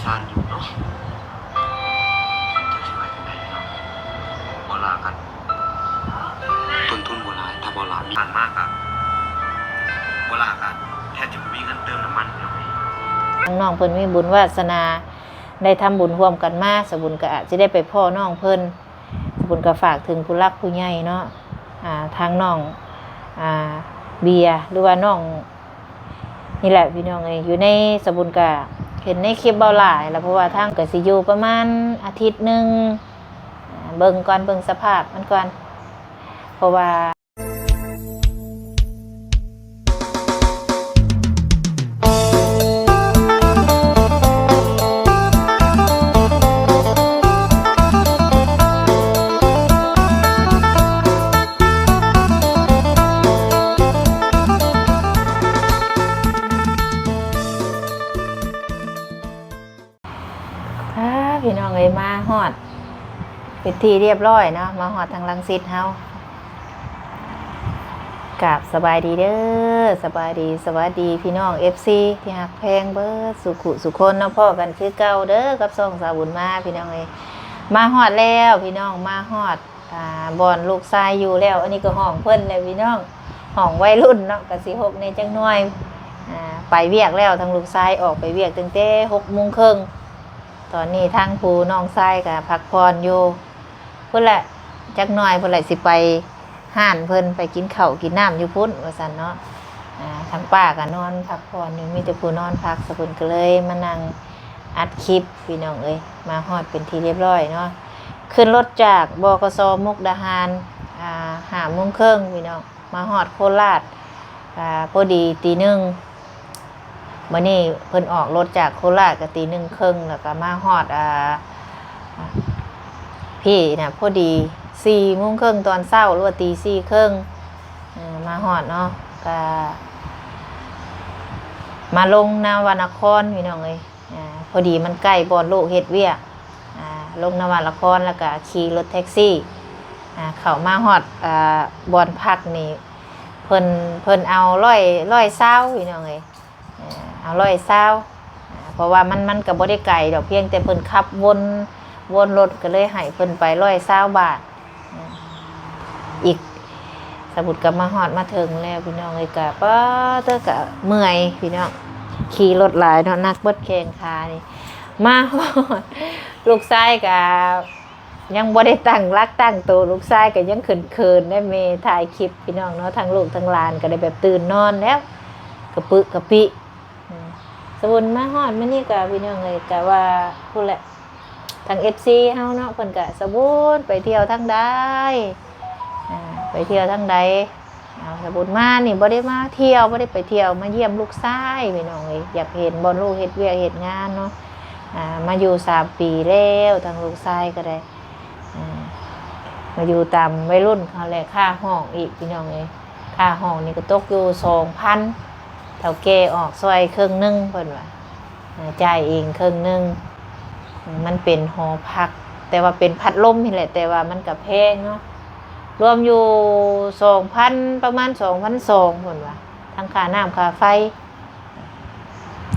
ບ້ານຢູ່ເນາະ ຈັກຊິວ່າຈັ່ງໃດເນາະ. ບໍ່ຫຼາກະຕົ້ນທຶນບໍ່ຫຼາຍ ຖ້າບໍ່ຫຼາກມີ ຜ່ານມາກະບໍ່ຫຼາກະແທບຈະບໍ່ມີເງິນເຕີມນ້ຳມັນເນາະ. ທາງນ້ອງເພິ່ນມີບຸນວາສະໜາໄດ້ທຳບຸນຮ່ວມກັນມາ ສະບຸນກະອາດຊິໄດ້ໄປພໍ້ນ້ອງເພິ່ນ. ສະບຸນກະຝາກເຖິງຜູ້ຫຼັກຜູ້ໃຫຍ່ເນາະ ອ່າ ທາງນ້ອງ ອ່າ ເບຍ ຫຼືວ່ານ້ອງ ນີ້ແຫຼະພີ່ນ້ອງເອີຍ ຢູ່ໃນ ສະບຸນກະເຫັນໃນຄລິບເບົາຫຼາຍລະ ເພາະວ່າທາງກະຊິຢູ່ປະມານອາທິດໜຶ່ງ ເບິ່ງກ່ອນ ເບິ່ງສະພາບມັນກ່ອນ ເພາະວ່າ ອ່າ ພີ່ນ້ອງເອີຍ ມາຮອດເປັນທີ່ຮຽບຮ້ອຍເນາະ ມາຮອດທາງລັງສິດເຮົາ. ກາບສະບາຍດີເດີ ສະບາຍດີ ສະຫວັດດີພີ່ນ້ອງເອັຟຊີທີ່ຮັກແພງເບິດສູ່ຜູ້ສູ່ຄົນເນາະ ພໍ້ກັນຄືເກົ່າເດີກັບຊ່ອງສາວບຸນມາ ພີ່ນ້ອງເອີຍ. ມາຮອດແລ້ວພີ່ນ້ອງ ມາຮອດ ອ່າ ບ່ອນລູກຊາຍຢູ່ແລ້ວ. ອັນນີ້ກໍຫ້ອງເພິ່ນແຫຼະພີ່ນ້ອງ ຫ້ອງໄວລຸ້ນເນາະ ກະຊິຮົກແດ່ຈັກໜ້ອຍ. ອ່າ ໄປວຽກແລ້ວ ທາງລູກຊາຍອອກໄປວຽກຕັ້ງແຕ່ຫົກໂມງເຄິ່ງ ຕອນນີ້ທາງຜູ້ນ້ອງຊາຍກະພັກຜ່ອນຢູ່ພຸ້ນແຫຼະ ຈັກໜ້ອຍພຸ້ນແຫຼະ ຊິໄປຮ້ານເພິ່ນ ໄປກິນເຂົ້າກິນນ້ຳຢູ່ພຸ້ນວ່າຊັ້ນເນາະ. ອ່າ ທາງປ້າກະນອນພັກຜ່ອນຢູ່ ມີແຕ່ຜູ້ນອນພັກ ສະບຸນກະເລີຍມານັ່ງອັດຄລິບ ພີ່ນ້ອງເອີຍ. ມາຮອດເປັນທີ່ຮຽບຮ້ອຍເນາະ ຂຶ້ນລົດຈາກ ບກສ ມຸກດາຫານ ອ່າ ຫ້າໂມງເຄິ່ງ ພີ່ນ້ອງ ມາຮອດໂຄລາດ ອ່າ ພໍດີຕີໜຶ່ງ. ມື້ນີ້ເພິ່ນອອກລົດຈາກໂຄລາດກະຕີໜຶ່ງເຄິ່ງ ແລ້ວກະມາຮອດ ອ່າ ພີ້ນະ ພໍດີສີ່ໂມງເຄິ່ງຕອນເຊົ້າ ຫຼືວ່າຕີສີ່ເຄິ່ງ ເອີ ມາຮອດເນາະ ກະມາລົງນະວະນະຄອນ ພີ່ນ້ອງເອີຍ. ອ່າ ພໍດີມັນໃກ້ບ່ອນລູກເຮັດວຽກ ອ່າ ລົງນະວະນະຄອນ ແລ້ວກະຂີ່ລົດແທັກຊີ ອ່າ ເຂົ້າມາຮອດ ອ່າ ບ່ອນພັກນີ້ ເພິ່ນ ເພິ່ນເອົາຮ້ອຍ ຮ້ອຍຊາວ ພີ່ນ້ອງເອີຍ ເອົາຮ້ອຍຊາວ ເພາະວ່າມັນ ມັນກະບໍ່ໄດ້ໄກດອກ ພຽງແຕ່ເພິ່ນຂັບວົນ ວົນລົດ ກະເລີຍໃຫ້ເພິ່ນໄປຮ້ອຍຊາວບາດ. ອີກ ສະບຸນກະມາຮອດມາເຖິງແລ້ວ ພີ່ນ້ອງເອີຍ ກະ ປາເຕີ ກະເມື່ອຍພີ່ນ້ອງ ຂີ່ລົດຫຼາຍເນາະ ໜັກເບິດແຂ້ງຂານີ້. ມາຮອດ ລູກຊາຍກະຍັງບໍ່ໄດ້ຕັ້ງຫຼັກຕັ້ງໂຕ ລູກຊາຍກະຍັງເຂີນໆ ແດ່ ແມ່ຖ່າຍຄລິບ ພີ່ນ້ອງເນາະ ທັງລູກທັງຫຼານກະໄດ້ແບບຕື່ນນອນແລ້ວ ກະປຶກະປິ. ສະບຸນມາຮອດມື້ນີ້ກະ ພີ່ນ້ອງເອີຍ ກະວ່າພຸ້ນແຫຼະ ທາງເອັຟຊີເຮົາເນາະ ເພິ່ນກະ ສະບຸນໄປທ່ຽວທາງໃດ ອ່າ ໄປທ່ຽວທາງໃດ. ເອົາ ສະບຸນມານີ້ບໍ່ໄດ້ມາທ່ຽວ ບໍ່ໄດ້ໄປທ່ຽວ ມາຢ້ຽມລູກຊາຍ ພີ່ນ້ອງເອີຍ ຢາກເຫັນບ່ອນລູກເຮັດວຽກເຮັດງານເນາະ. ອ່າ ມາຢູ່ສາມປີແລ້ວ ທາງລູກຊາຍກະໄດ້ ອ່າ ມາຢູ່ຕາມໄວລຸ້ນເຂົາແຫຼະ ຄ່າຫ້ອງອີກ ພີ່ນ້ອງເອີຍ. ຄ່າຫ້ອງນີ້ກະຕົກຢູ່ສອງພັນ ເຖົ້າແກ່ອອກຊ່ອຍເຄິ່ງໜຶ່ງ ເພິ່ນວ່າ ເອີ ຈ່າຍເອງເຄິ່ງໜຶ່ງ. ມັນເປັນຫໍພັກ ແຕ່ວ່າເປັນພັດລົມນີ້ແຫຼະ ແຕ່ວ່າມັນກະແພງເນາະ ລວມຢູ່ສອງພັນ ປະມານສອງພັນສອງ ເພິ່ນວ່າ ທັງຄ່ານ້ຳຄ່າໄຟ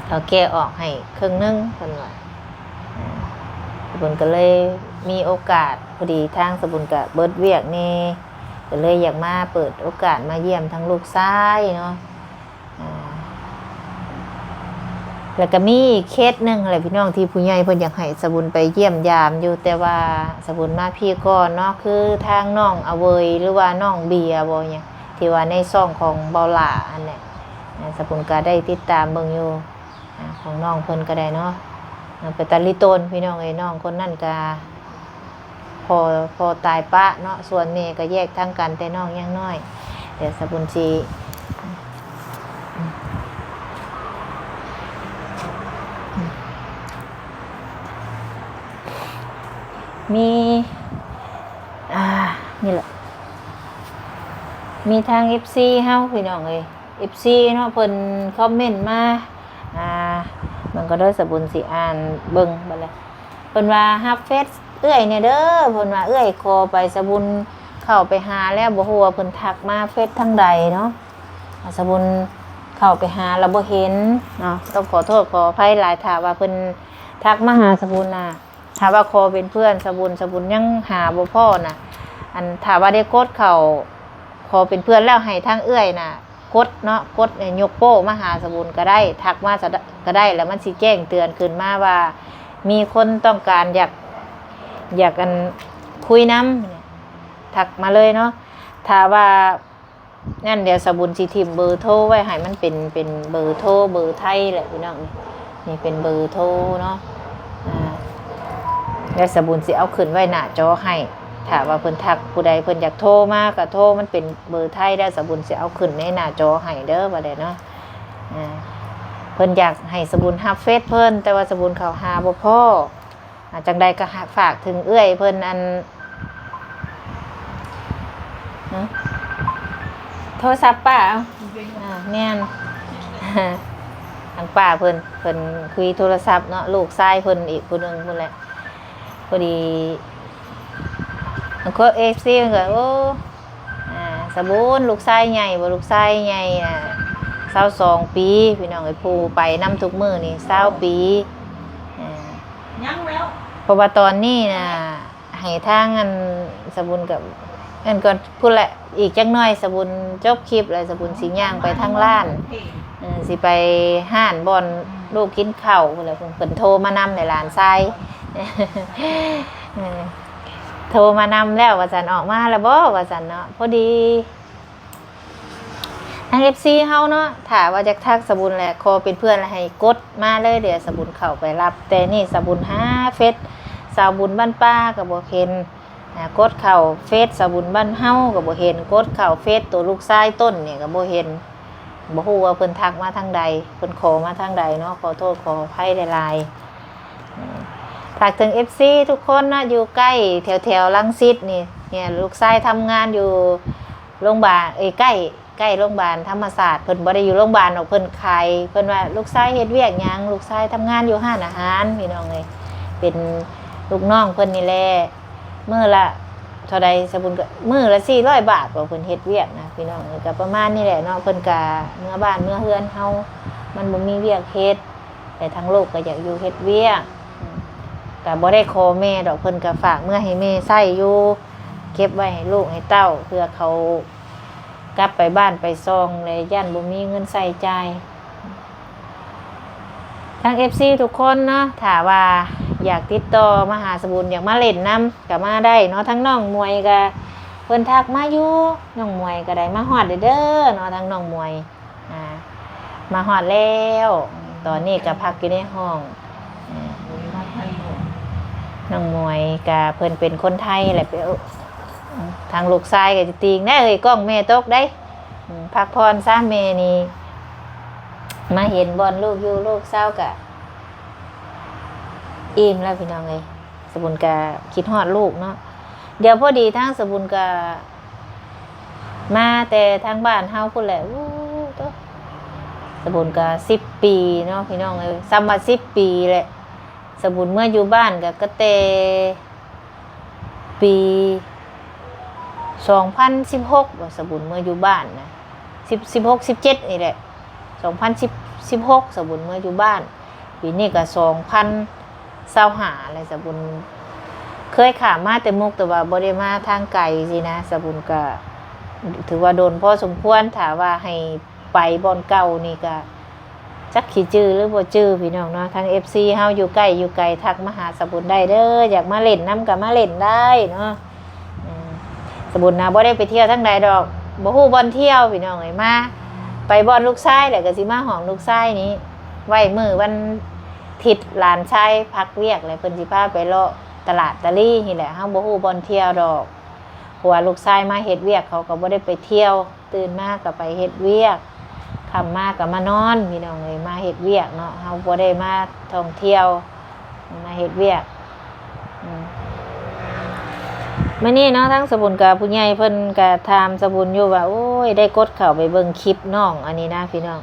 ເຖົ້າແກ່ອອກໃຫ້ເຄິ່ງໜຶ່ງ ເພິ່ນວ່າ. ສະບຸນກະເລີຍມີໂອກາດ ພໍດີທາງສະບຸນກະເບິດວຽກແດ່ ກະເລີຍຢາກມາເປີດໂອກາດມາຢ້ຽມທາງລູກຊາຍເນາະ. ອ່າ ແລ້ວກະມີອີກເຄສໜຶ່ງຫັ້ນແຫຼະພີ່ນ້ອງ ທີ່ຜູ້ໃຫຍ່ເພິ່ນຢາກໃຫ້ສະບຸນໄປຢ້ຽມຢາມຢູ່ ແຕ່ວ່າສະບຸນມາພີ້ກ່ອນເນາະ ຄືທາງນ້ອງອາເວີຍ ຫຼືວ່ານ້ອງເບຍບໍ ຫຍັງ ທີ່ວ່າໃນຊ່ອງຂອງເບົາຫຼ້າຫັ້ນແຫຼະ. ອ່າ ສະບຸນກະໄດ້ຕິດຕາມເບິ່ງຢູ່ ອ່າ ຂອງນ້ອງເພິ່ນກະໄດ້ເນາະ ເປັນຕາລີຕົນ ພີ່ນ້ອງເອີຍ. ນ້ອງຄົນນັ້ນກະ ພໍ່ ພໍ່ຕາຍປະເນາະ ສ່ວນແມ່ກະແຍກທາງກັນແຕ່ນ້ອງຍັງນ້ອຍ. ດຽວສະບຸນຊິ ມີ ອ່າ ນີ້ແຫຼະ ມີທາງເອັຟຊີເຮົາ ພີ່ນ້ອງເອີຍ ເອັຟຊີເນາະ ເພິ່ນຄອມເມັນມາ ອ່າ ເບິ່ງກໍເດີ ສະບຸນຊິອ່ານເບິ່ງບັດແລ້ວ. ເພິ່ນວ່າຮັບເຟສເອື້ອຍແດ່ເດີ ເພິ່ນວ່າເອື້ອຍຂໍໄປ ສະບຸນເຂົ້າໄປຫາແລ້ວ ບໍ່ຮູ້ວ່າເພິ່ນທັກມາເຟສທາງໃດເນາະ. ສະບຸນເຂົ້າໄປຫາລະບໍ່ເຫັນເນາະ ຕ້ອງຂໍໂທດຂໍອະໄພຫຼາຍ ຖ້າວ່າເພິ່ນ ທັກມາຫາສະບຸນນະ ຖ້າວ່າຂໍເປັນເພື່ອນສະບຸນ ສະບຸນຍັງຫາບໍ່ພໍ້ນະ. ອັນ ຖ້າວ່າໄດ້ກົດເຂົ້າຂໍເປັນເພື່ອນແລ້ວ ໃຫ້ທາງເອື້ອຍນະ ກົດເນາະ ກົດໃຫ້ຍົກໂປ້ມາຫາສະບຸນກໍໄດ້ ທັກມາກໍໄດ້ ແລ້ວມັນຊິແຈ້ງເຕືອນຂຶ້ນມາວ່າ ມີຄົນຕ້ອງການຢາກ ຢາກ ອັນ ຄຸຍນຳ ທັກມາເລີຍເນາະ. ຖ້າວ່າ ນັ້ນ ດຽວສະບຸນຊິຖິ້ມເບີໂທໄວ້ໃຫ້ ມັນເປັນ ເປັນເບີໂທເບີໄທແຫຼະພີ່ນ້ອງ. ນີ້ເປັນເບີໂທເນາະ ອາ ດຽວສະບຸນຊິເອົາຂຶ້ນໄວ້ໜ້າຈໍໃຫ້. ຖ້າວ່າເພິ່ນທັກ ຜູ້ໃດເພິ່ນຢາກໂທມາກໍໂທ ມັນເປັນເບີໄທ ດຽວສະບຸນຊິເອົາຂຶ້ນໃນໜ້າຈໍໃຫ້ເດີ ວ່າແລ້ວເນາະ. ອາ ເພິ່ນຢາກໃຫ້ສະບຸນຮັບເຟສເພິ່ນ ແຕ່ວ່າສະບຸນເຂົ້າຫາບໍ່ພໍ້. ອາ ຈັ່ງໃດກໍຝາກເຖິງເອື້ອຍເພິ່ນ ອັນ ໂທລະສັບປ້າ ເອົາ ອາ ແມ່ນ ທາງປ້າເພິ່ນ ເພິ່ນຄຸຍໂທລະສັບເນາະ ລູກຊາຍເພິ່ນອີກຜູ້ໜຶ່ງພຸ້ນແຫຼະ. ພໍດີ ບາງຄົນ ເອັຟຊີ ເພິ່ນກໍ ໂອ້ ອາ ສະບຸນ ລູກຊາຍໃຫຍ່ບໍ່? ລູກຊາຍໃຫຍ່ ອາ ຊາວສອງປີ ພີ່ນ້ອງເອີຍ ຜູ້ໄປນຳທຸກມື້ນີ້ ຊາວປີ ອາ ຍັງແລ້ວ ເພາະວ່າຕອນນີ້ນະ ໃຫ້ທາງ ອັນ ສະບຸນກັບ ອັນ ກ່ອນ ພຸ້ນແຫຼະ ອີກຈັກໜ້ອຍສະບຸນຈົບຄລິບແລ້ວ ສະບຸນຊິຍ່າງໄປທາງຮ້ານ ເອີ ຊິໄປຮ້ານບ່ອນ ອືມ ລູກກິນເຂົ້າພຸ້ນແຫຼະ ເພິ່ນ ເພິ່ນໂທມານຳແຫຼະ ຫຼານຊາຍ ເອີ ໂທມານຳແລ້ວວ່າຊັ້ນ ອອກມາແລ້ວບໍ່ວ່າຊັ້ນເນາະ. ພໍດີ ທາງ ເອັຟຊີ ເຮົາເນາະ ຖ້າວ່າຢາກທັກສະບຸນແຫຼະ ຂໍເປັນເພື່ອນແລ້ວໃຫ້ກົດມາເລີຍ ດຽວສະບຸນເຂົ້າໄປຮັບ. ແຕ່ນີ້ສະບຸນຫາເຟສສາວບຸນບ້ານປ່າກໍບໍ່ເຫັນ ອາ ກົດເຂົ້າເຟສສາວບຸນບ້ານເຮົາກໍບໍ່ເຫັນ ກົດເຂົ້າເຟສໂຕລູກຊາຍຕົ້ນນີ້ກໍບໍ່ເຫັນ. ບໍ່ຮູ້ວ່າເພິ່ນທັກມາທາງໃດ ເພິ່ນຂໍມາທາງໃດເນາະ ຂໍໂທດຂໍອະໄພຫຼາຍໆ. ເອີ ຝາກເຖິງ ເອັຟຊີ ທຸກຄົນເນາະ ຢູ່ໃກ້ແຖວໆລັງສິດນີ້ ເນຍ ລູກຊາຍທຳງານຢູ່ໂລງບານ ເອີຍ ໃກ້ ໃກ້ໂລງບານທຳມະຊາດ ເພິ່ນບໍ່ໄດ້ຢູ່ໂລງບານດອກ ເພິ່ນຂາຍ ເພິ່ນວ່າລູກຊາຍເຮັດວຽກຫຍັງ ລູກຊາຍທຳງານຢູ່ຮ້ານອາຫານ ພີ່ນ້ອງເອີຍ ເປັນລູກນ້ອງເພິ່ນນີ້ແຫຼະ. ມື້ລະເທົ່າໃດ ສະບຸນ ກະມື້ລະສີ່ຮ້ອຍບາດບໍ ເພິ່ນເຮັດວຽກນະ ພີ່ນ້ອງເອີຍ. ກະປະມານນີ້ແຫຼະເນາະ ເພິ່ນກະເມືອບ້ານເມືອເຮືອນເຮົາ ມັນບໍ່ມີວຽກເຮັດ ແຕ່ທາງລູກກໍຢາກຢູ່ເຮັດວຽກ ອືມ ກໍບໍ່ໄດ້ຂໍແມ່ດອກ ເພິ່ນກໍຝາກເມືອໃຫ້ແມ່ໃຊ້ຢູ່ ເກັບໄວ້ໃຫ້ລູກໃຫ້ເຕົ້າ ເພື່ອເຂົາກັບໄປບ້ານໄປຊ່ອງ ແລະ ຢ້ານບໍ່ມີເງິນໃຊ້ຈ່າຍ. ທາງ ເອັຟຊີ ທຸກຄົນເນາະ ຖ້າວ່າຢາກຕິດຕໍ່ມາຫາສະບຸນ ຢາກມາຫຼິ້ນນຳ ກໍມາໄດ້ເນາະ. ທາງນ້ອງໝວຍກໍເພິ່ນທັກມາຢູ່ ນ້ອງໝວຍກໍໄດ້ມາຮອດແລ້ວເດີເນາະ ທາງນ້ອງໝວຍ. ອາ ມາຮອດແລ້ວ ຕອນນີ້ກໍພັກຢູ່ໃນຫ້ອງ ອາ ນ້ອງໝວຍກໍເພິ່ນເປັນຄົນໄທແຫຼະ ທາງລູກຊາຍກໍຈະຕິງໄດ໋ ເອີຍ ກ້ອງແມ່ຕົກໄດ໋ ອາ ພັກຜ່ອນຊະ ແມ່ນີ້ ມາເຫັນບ່ອນລູກຢູ່ລູກເຊົາກໍອີ່ມແລ້ວ ພີ່ນ້ອງເອີຍ. ສະບຸນກະຄິດຮອດລູກເນາະ ດຽວພໍດີທາງສະບຸນກະມາແຕ່ທາງບ້ານເຮົາພຸ້ນແຫຼະ. ໂອ້ ໂຕ ສະບຸນກະສິບປີເນາະ ພີ່ນ້ອງເອີຍ ສ່ຳວ່າສິບປີແຫຼະ. ສະບຸນເມືອຢູ່ບ້ານກະ ກະແຕ່ປີສອງພັນສິບຫົກບໍ ສະບຸນເມືອຢູ່ບ້ານນະ ສິບ ສິບຫົກ ສິບເຈັດນີ້ແຫຼະ ສອງພັນສິບ ສິບຫົກ ສະບຸນເມືອຢູ່ບ້ານ. ປີນີ້ກໍສອງພັນຊາວຫ້າແລ້ວ ສະບຸນເຄີຍຂ້າມມາແຕ່ມຸກ ແຕ່ວ່າບໍ່ໄດ້ມາທາງໄກຊີ້ນະ ສະບຸນກໍຖືວ່າດົນພໍສົມຄວນ. ຖ້າວ່າໃຫ້ໄປບ່ອນເກົ່ານີ້ກໍຈັກຊິຈື່ຫຼືບໍ່ຈື່ ພີ່ນ້ອງເນາະ. ທາງ ເອັຟຊີ ເຮົາຢູ່ໃກ້ຢູ່ໄກ ທັກມາຫາສະບຸນໄດ້ເດີ ຢາກມາຫຼິ້ນນຳກໍມາຫຼິ້ນໄດ້ເນາະ. ອືມ ສະບຸນນະບໍ່ໄດ້ໄປທ່ຽວທາງໃດດອກ ບໍ່ຮູ້ບ່ອນທ່ຽວ ພີ່ນ້ອງເອີຍ. ມາໄປບ່ອນລູກຊາຍແຫຼະ ກໍຊິມາຫ້ອງລູກຊາຍນີ້ ໄວ້ມື້ວັນທິດ ຫຼານຊາຍພັກວຽກແຫຼະ ເພິ່ນຊິພາໄປເລາະຕະຫຼາດຕະລີນີ້ແຫຼະ. ເຮົາບໍ່ຮູ້ບ່ອນທ່ຽວດອກ ເພາະວ່າລູກຊາຍມາເຮັດວຽກ ເຂົາກໍບໍ່ໄດ້ໄປທ່ຽວ ຕື່ນມາກໍໄປເຮັດວຽກ ຄ່ຳມາກໍມານອນ ພີ່ນ້ອງເອີຍ. ມາເຮັດວຽກເນາະ ເຮົາບໍ່ໄດ້ມາທ່ອງທ່ຽວ ມາເຮັດວຽກ. ອືມ ມື້ນີ້ເນາະ ທາງສະບຸນກັບຜູ້ໃຫຍ່ເພິ່ນກໍຖາມສະບຸນຢູ່ວ່າ ໂອ້ຍ ໄດ້ກົດເຂົ້າໄປເບິ່ງຄລິບນ້ອງອັນນີ້ນະ ພີ່ນ້ອງ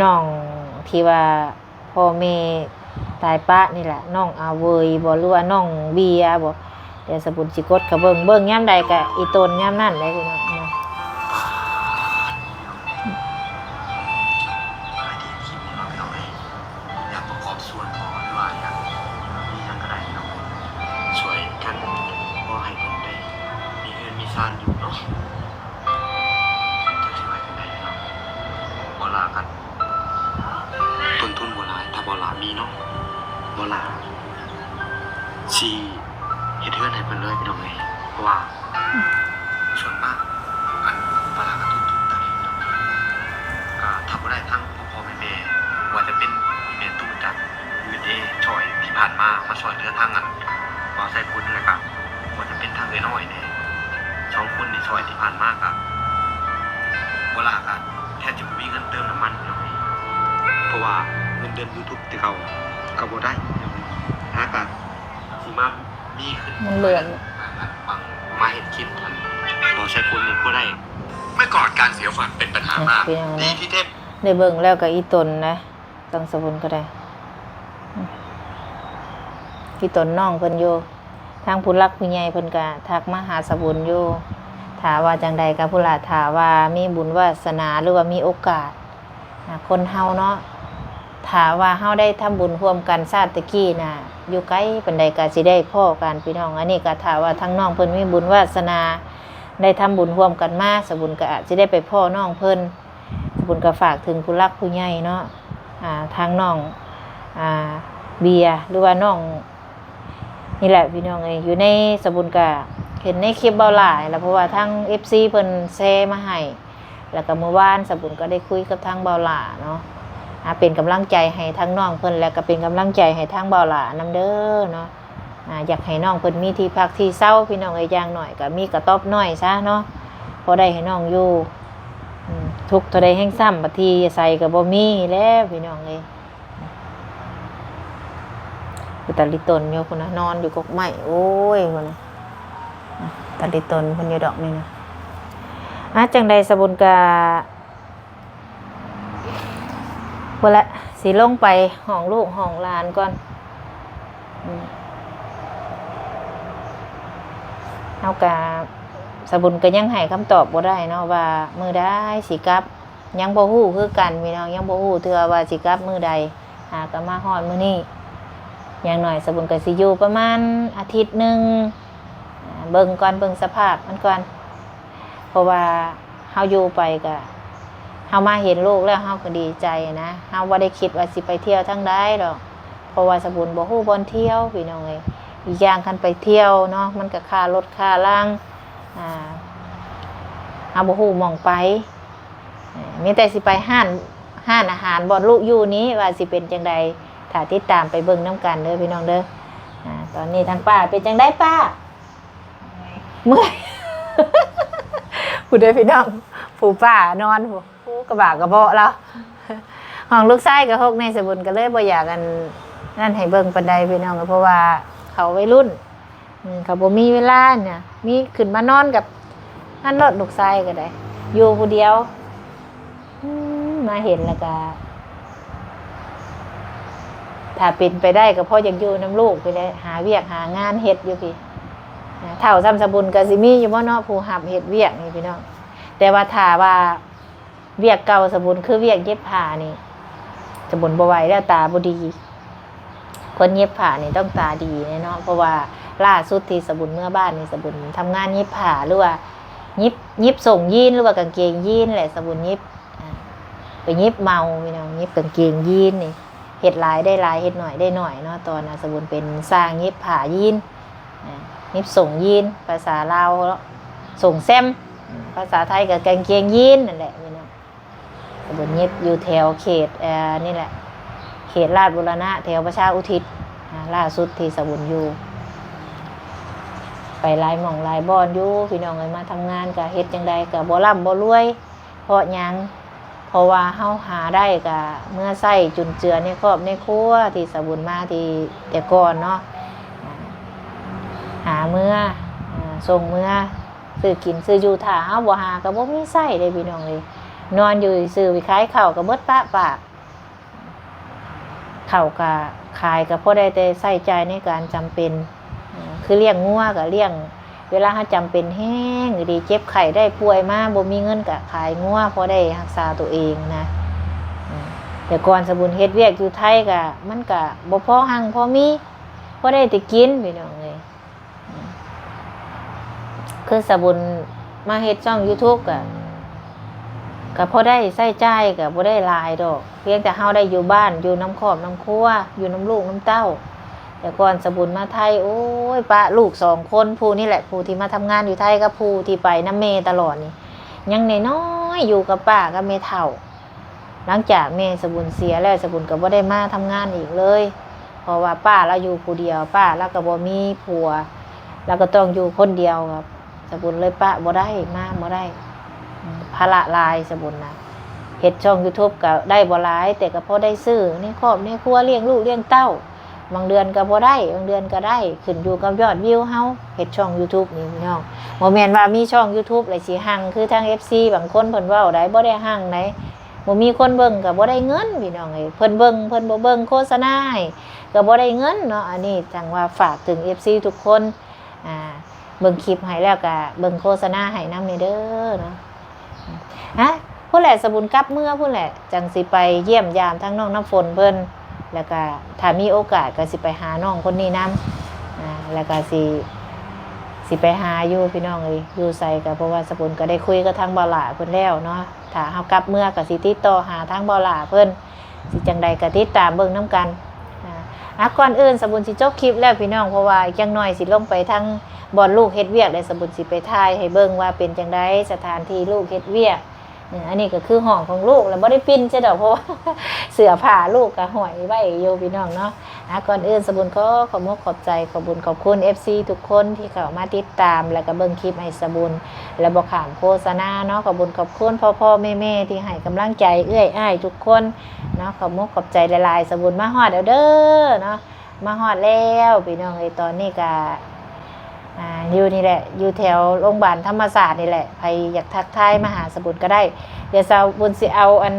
ນ້ອງທີ່ວ່າພໍ່ແມ່ຕາຍປະນີ້ລະ ນ້ອງອາເວີຍບໍ ຫຼືວ່ານ້ອງເບຍບໍ? ດຽວສະບຸນຊິກົດເຂົ້າເບິ່ງ ເບິ່ງຍາມໃດກະອີ່ຕົນຍາມນັ້ນເດ້ ພີ່ນ້ອງເນາະ. ຢາກປະກອບສ່ວນບໍ່ ຫຼືວ່າຢາກ ທ່ານຢູ່ເນາະ ຈັກຊິວ່າຈັ່ງໃດເນາະ. ບໍ່ຫຼ້າກັນ ຕົ້ນທຶນບໍ່ຫຼາຍ ຖ້າບໍ່ຫຼ້າມີເນາະ ບໍ່ຫຼ້າຊິເຮັດເຮືອນໃຫ້ເພິ່ນເລີຍ ພີ່ນ້ອງເອີຍ. ເພາະວ່າສ່ວນມາກ ອັນ ບໍ່ຫຼ້າກະຕົ້ນທຶນຕ່ຳເນາະ ກະຖ້າບໍ່ໄດ້ທາງພໍ່ໆແມ່ໆ ບໍ່ວ່າຈະເປັນແມ່ຕູ້ຈາກ ຢູເອັສເອ ຊ່ອຍທີ່ຜ່ານມາ ມາຊ່ອຍເຫຼືອທາງ ອັນ ບ່າວໄຊພົນ ແລ້ວກະບໍ່ວ່າຈະເປັນທາງເອື້ອຍນ້ອຍແດ່ ສອງຄົນນີ້ຊ່ອຍທີ່ຜ່ານມາ ກະບໍ່ຫຼ້າກະແທບຈະບໍ່ມີເງິນເຕີມນ້ຳມັນເນາະ ເພາະວ່າເງິນເດືອນຢູທູບແຕ່ເກົ່າກະບໍ່ໄດ້ ຫາກະຊິມາມີຂຶ້ນ ມັນເຫຼືອ ມາເຮັດຄລິບ ອັນ ບ່າວໄຊພົນນີ້ບໍ່ໄດ້. ເມື່อก่อนการเสียฝันเป็นปัญหามาก ດີที่เทพ ໄດ້ເບິ່ງແລ້ວກະອີ່ຕົນນະ ທາງສະບຸນກະໄດ້ ອີ່ຕົນນ້ອງເພິ່ນຢູ່ ທາງຜູ້ຫຼັກຜູ້ໃຫຍ່ເພິ່ນກະທັກມາຫາສະບຸນຢູ່ ຖ້າວ່າຈັ່ງໃດກະພຸ້ນລະ ຖ້າວ່າມີບຸນວາສະໜາ ຫຼືວ່າມີໂອກາດ ອາ ຄົນເຮົາເນາະ ຖ້າວ່າເຮົາໄດ້ທຳບຸນຮ່ວມກັນຊາດຕະກີ້ນະ ຢູ່ໄກປານໃດກະຊິໄດ້ພໍ້ກັນ ພີ່ນ້ອງ. ອັນນີ້ກະຖ້າວ່າທາງນ້ອງເພິ່ນມີບຸນວາສະໜາ ໄດ້ທຳບຸນຮ່ວມກັນມາ ສະບຸນກະອາດຊິໄດ້ໄປພໍ້ນ້ອງເພິ່ນ. ສະບຸນກະຝາກເຖິງຜູ້ຫຼັກຜູ້ໃຫຍ່ເນາະ ອາ ທາງນ້ອງ ອາ ເບຍ ຫຼືວ່ານ້ອງ ນີ້ແຫຼະພີ່ນ້ອງເອີຍ ຢູ່ໃນ ສະບຸນກະເຫັນໃນຄລິບບ່າວຫຼ້າຫັ້ນລະ ເພາະວ່າທາງເອັຟຊີເພິ່ນແຊມາໃຫ້ ແລ້ວກະມື້ວານສະບຸນກະໄດ້ຄຸຍກັບທາງບ່າວຫຼ້າເນາະ ອາ ເປັນກຳລັງໃຈໃຫ້ທາງນ້ອງເພິ່ນ ແລ້ວກະເປັນກຳລັງໃຈໃຫ້ທາງບ່າວຫຼ້ານຳເດີເນາະ. ອາ ຢາກໃຫ້ນ້ອງເພິ່ນມີທີ່ພັກທີ່ເຊົາ ພີ່ນ້ອງເອີຍ ຢ່າງໜ້ອຍກະມີກະຕ໊ອບໜ້ອຍຊະເນາະ ພໍໄດ້ໃຫ້ນ້ອງຢູ່ ອືມ ທຸກເທົ່າໃດແຮງຊ້ຳ ບັດທີ່ອາໄສກະບໍ່ມີແລ້ວ ພີ່ນ້ອງເອີຍ. ຢູ່ຕາລີຕົນຢູ່ພຸ້ນນະ ນອນຢູ່ກົກໄມ້ ໂອ້ຍ ພຸ້ນນະ ຕາລີຕົນເພິ່ນຢູ່ດອກນີ້ນະ. ອາ ຈັ່ງໃດສະບຸນກະ ພຸ້ນແຫຼະ ຊິລົງໄປຫ້ອງລູກຫ້ອງຫຼານກ່ອນ ອືມ ເຮົາກະ ສະບຸນກະຍັງໃຫ້ຄຳຕອບບໍ່ໄດ້ເນາະ ວ່າມື້ໃດຊິກັບ ຍັງບໍ່ຮູ້ຄືກັນພີ່ນ້ອງ ຍັງບໍ່ຮູ້ເທື່ອວ່າຊິກັບມື້ໃດ ຫາກະມາຮອດມື້ນີ້ ຢ່າງໜ້ອຍສະບຸນກະຊິຢູ່ປະມານອາທິດໜຶ່ງ ອາ ເບິ່ງກ່ອນ ເບິ່ງສະພາບມັນກ່ອນ ເພາະວ່າ ເຮົາຢູ່ໄປກະ ເຮົາມາເຫັນລູກແລ້ວເຮົາກະດີໃຈນະ ເຮົາບໍ່ໄດ້ຄິດວ່າຊິໄປທ່ຽວທາງໃດດອກ ເພາະວ່າສະບຸນບໍ່ຮູ້ບ່ອນທ່ຽວພີ່ນ້ອງເອີຍ. ອີກຢ່າງຄັນໄປທ່ຽວເນາະ ມັນກະຄ່າລົດຄ່າລາງ ອາ ເຮົາບໍ່ຮູ້ໝ່ອງໄປ ມີແຕ່ຊິໄປຮ້ານ ຮ້ານອາຫານບ່ອນລູກຢູ່ນີ້ວ່າຊິເປັນຈັ່ງໃດ ຖ້າຕິດຕາມໄປເບິ່ງນຳກັນເດີພີ່ນ້ອງເດີ. ອາ ຕອນນີ້ທາງປ້າເປັນຈັ່ງໃດປ້າ? ເມື່ອຍ ຜູ້ໃດພີ່ນ້ອງ ຜູ້ປ້ານອນ ຜູ້ ຜູ້ກະບາກະເບາະລາວ ຫ້ອງລູກຊາຍກະຮົກແດ່ ສະບຸນກະເລີຍບໍ່ຢາກອັນນັ້ນໃຫ້ເບິ່ງປານໃດພີ່ນ້ອງ ເພາະວ່າເຂົາໄວລຸ້ນ ອືມ ເຂົາບໍ່ມີເວລານະ ມີຂຶ້ນມານອນກັບອັນໂລດ ລູກຊາຍກະໄດ້ ຢູ່ຜູ້ດຽວ. ອືມ ມາເຫັນແລ້ວກະ ຖ້າເປັນໄປໄດ້ກະພໍຢາກຢູ່ນຳລູກພີ້ແຫຼະ ຫາວຽກຫາງານເຮັດຢູ່ພີ້. ເຖົ້າຊ່ຳສະບຸນກະຊິມີຢູ່ບໍ່ເນາະ ຜູ້ຮັບເຮັດວຽກນີ້ພີ່ນ້ອງ. ແຕ່ວ່າຖ້າວ່າວຽກເກົ່າສະບຸນ ຄືວຽກເຢັບຜ້ານີ້ ສະບຸນບໍ່ໄຫວແລ້ວ ຕາບໍ່ດີ. ຄົນເຢັບຜ້ານີ້ຕ້ອງຕາດີແນ່ເນາະ ເພາະວ່າລ່າສຸດທີ່ສະບຸນເມືອບ້ານນີ້ ສະບຸນທຳງານເຢັບຜ້າ ຫຼືວ່າຫຍິບ ຫຍິບສົ້ງຢີນ ຫຼືວ່າກາງເກງຢີນແຫຼະ ສະບຸນຫຍິບ ອາ ໄປຫຍິບເໝົາພີ່ນ້ອງ ຫຍິບກາງເກງຢີນນີ້ ເຮັດຫຼາຍໄດ້ຫຼາຍ ເຮັດໜ້ອຍໄດ້ໜ້ອຍເນາະ. ຕອນນັ້ນສະບຸນເປັນຊ່າງຫຍິບຜ້າຢີນ ອາ ຫຍິບສົ້ງຢີນ ພາສາລາວເນາະ ສົ້ງແຊມ ພາສາໄທກະກາງເກງຢີນນັ້ນແຫຼະພີ່ນ້ອງ. ສະບຸນຫຍິບຢູ່ແຖວເຂດ ເອີ ນີ້ແຫຼະ ເຂດລາດບູລະນະ ແຖວປະຊາອຸທິດ ອາ ລ່າສຸດທີ່ສະບຸນຢູ່ ໄປຫຼາຍໝ່ອງຫຼາຍບ່ອນຢູ່ພີ່ນ້ອງເອີຍ. ມາທຳງານກະເຮັດຈັ່ງໃດກະບໍ່ລ່ຳບໍ່ລວຍ ເພາະຫຍັງ ເພາະວ່າເຮົາຫາໄດ້ກະເມືອໃຊ້ຈຸນເຈືອໃນຄອບໃນຄົວ ທີ່ສະບຸນມາທີ່ແຕ່ກ່ອນເນາະ ຫາເມືອ ອາ ສົ່ງເມືອ ຊື້ກິນຊື້ຢູ່ ຖ້າເຮົາບໍ່ຫາກະບໍ່ມີໃຊ້ເດ້ພີ່ນ້ອງເອີຍ. ນອນຢູ່ຊື່ໆ ໄປຂາຍເຂົ້າກະເບິດປະປາກ ເຂົ້າກະຂາຍກະພໍໄດ້ແຕ່ໃຊ້ຈ່າຍໃນການຈຳເປັນ ຄືລ້ຽງງົວກະລ້ຽງ ເວລາເຮົາຈຳເປັນແຮງອີ່ຫຼີ ເຈັບໄຂ້ໄດ້ປ່ວຍມາ ບໍ່ມີເງິນກະຂາຍງົວ ພໍໄດ້ຮັກສາໂຕເອງນະ. ແຕ່ກ່ອນສະບຸນເຮັດວຽກຢູ່ໄທກະ ມັນກະບໍ່ພໍຮັ່ງພໍມີ ພໍໄດ້ແຕ່ກິນພີ່ນ້ອງເອີຍ. ຄືສາບຸນມາເຮັດຊ່ອງຢູທູບກະ ກະພໍໄດ້ໃຊ້ຈ່າຍ ກະບໍ່ໄດ້ຫຼາຍດອກ ພຽງແຕ່ເຮົາໄດ້ຢູ່ບ້ານ ຢູ່ນຳຄອບນຳຄົວ ຢູ່ນຳລູກນຳເຕົ້າ. ແຕ່ກ່ອນສາບຸນມາໄທ ໂອ້ຍ ປະລູກສອງຄົນ ຜູ້ນີ້ແຫຼະ ຜູ້ທີ່ມາທຳງານຢູ່ໄທກັບຜູ້ທີ່ໄປນຳແມ່ຕະຫຼອດນີ້ ຍັງນ້ອຍໆ ຢູ່ກັບປ້າກັບແມ່ເຖົ້າ. ຫຼັງຈາກແມ່ສາບຸນເສຍແລ້ວ ສາບຸນກໍບໍ່ໄດ້ມາທຳງານອີກເລີຍ ເພາະວ່າປ້າລາວຢູ່ຜູ້ດຽວ ປ້າລາວກໍບໍ່ມີຜົວ ລາວກໍຕ້ອງຢູ່ຄົນດຽວ ສາບຸນເລີຍປະບໍ່ໄດ້ ມາບໍ່ໄດ້ ອາ ພາລະຫຼາຍສາບຸນນະ. ເຮັດຊ່ອງຢູທູບກໍໄດ້ບໍ່ຫຼາຍ ແຕ່ກໍພໍໄດ້ຊື້ໃນຄອບໃນຄົວ ລ້ຽງລູກລ້ຽງເຕົ້າ. ບາງເດືອນກໍບໍ່ໄດ້ ບາງເດືອນກໍໄດ້ ຂຶ້ນຢູ່ກັບຍອດວິວເຮົາ. ເຮັດຊ່ອງຢູທູບນີ້ພີ່ນ້ອງ ບໍ່ແມ່ນວ່າມີຊ່ອງຢູທູບແລ້ວຊິຮັ່ງຄືທາງເອັຟຊີບາງຄົນເພິ່ນເວົ້າໃດ໋ ບໍ່ໄດ້ຮັ່ງໃດ໋ ບໍ່ມີຄົນເບິ່ງກໍບໍ່ໄດ້ເງິນພີ່ນ້ອງເອີຍ ເພິ່ນເບິ່ງ ເພິ່ນບໍ່ເບິ່ງໂຄສະນາໃຫ້ກໍບໍ່ໄດ້ເງິນເນາະ. ອັນນີ້ຈັ່ງວ່າຝາກເຖິງເອັຟຊີທຸກຄົນ ອາ ເບິ່ງຄລິບໃຫ້ແລ້ວກໍເບິ່ງໂຄສະນາໃຫ້ນຳແດ່ເດີເນາະ. ອາ ພຸ້ນແຫຼະ ສາບຸນກັບເມືອພຸ້ນແຫຼະ ຈັ່ງຊິໄປຢ້ຽມຢາມທາງນ້ອງນ້ຳຝົນເພິ່ນ ແລ້ວກໍຖ້າມີໂອກາດກໍຊິໄປຫານ້ອງຄົນນີ້ນຳ ອາ ແລ້ວກໍຊິ ຊິໄປຫາຢູ່ພີ່ນ້ອງເອີຍ ຢູ່ໃສກໍ ເພາະວ່າສາບຸນກໍໄດ້ຄຸຍກັບທາງບ່າວຫຼ້າເພິ່ນແລ້ວເນາະ ຖ້າເຮົາກັບເມືອກໍຊິຕິດຕໍ່ຫາທາງບ່າວຫຼ້າເພິ່ນ ຊິຈັ່ງໃດກໍຕິດຕາມເບິ່ງນຳກັນ. ອາ ອາ ກ່ອນອື່ນສາບຸນຊິຈົບຄລິບແລ້ວພີ່ນ້ອງ ເພາະວ່າອີກຈັກໜ້ອຍຊິລົງໄປທາງບ່ອນລູກເຮັດວຽກ ແລ້ວສາບຸນຊິໄປຖ່າຍໃຫ້ເບິ່ງວ່າເປັນຈັ່ງໃດສະຖານທີ່ລູກເຮັດວຽກ. ອາ ອັນນີ້ກໍຄືຫ້ອງຂອງລູກ ແລ້ວບໍ່ໄດ້ປິ່ນໃສ່ດອກ ເພາະວ່າເສື້ອຜ້າລູກກໍຫ້ອຍໄວ້ຢູ່ພີ່ນ້ອງເນາະ. ອາ ກ່ອນອື່ນສາບຸນຂໍຂອບມຸກຂອບໃຈ ຂອບບຸນຂອບຄຸນເອັຟຊີທຸກຄົນທີ່ເຂົ້າມາຕິດຕາມ ແລ້ວກໍເບິ່ງຄລິບໃຫ້ສາບຸນ ແລະ ບໍ່ຂ້າມໂຄສະນາເນາະ. ຂອບບຸນຂອບຄຸນພໍ່ໆແມ່ໆທີ່ໃຫ້ກຳລັງໃຈເອື້ອຍອ້າຍທຸກຄົນເນາະ ຂອບມຸກຂອບໃຈຫຼາຍໆ. ສາບຸນມາຮອດແລ້ວເດີເນາະ ມາຮອດແລ້ວພີ່ນ້ອງເອີຍ. ຕອນນີ້ກະ ອາ ຢູ່ນີ້ແຫຼະ ຢູ່ແຖວໂຮງບານທຳມະຊາດນີ້ແຫຼະ ໃຜຢາກທັກທາຍມາຫາສາບຸນກໍໄດ້. ດຽວສາບຸນຊິເອົາອັນ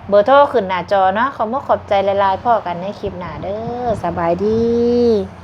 ເບີໂທຂຶ້ນໜ້າຈໍເນາະ. ຂອບມຸກຂອບໃຈຫຼາຍໆ ພໍ້ກັນໃນຄລິບໜ້າເດີ ສະບາຍດີ.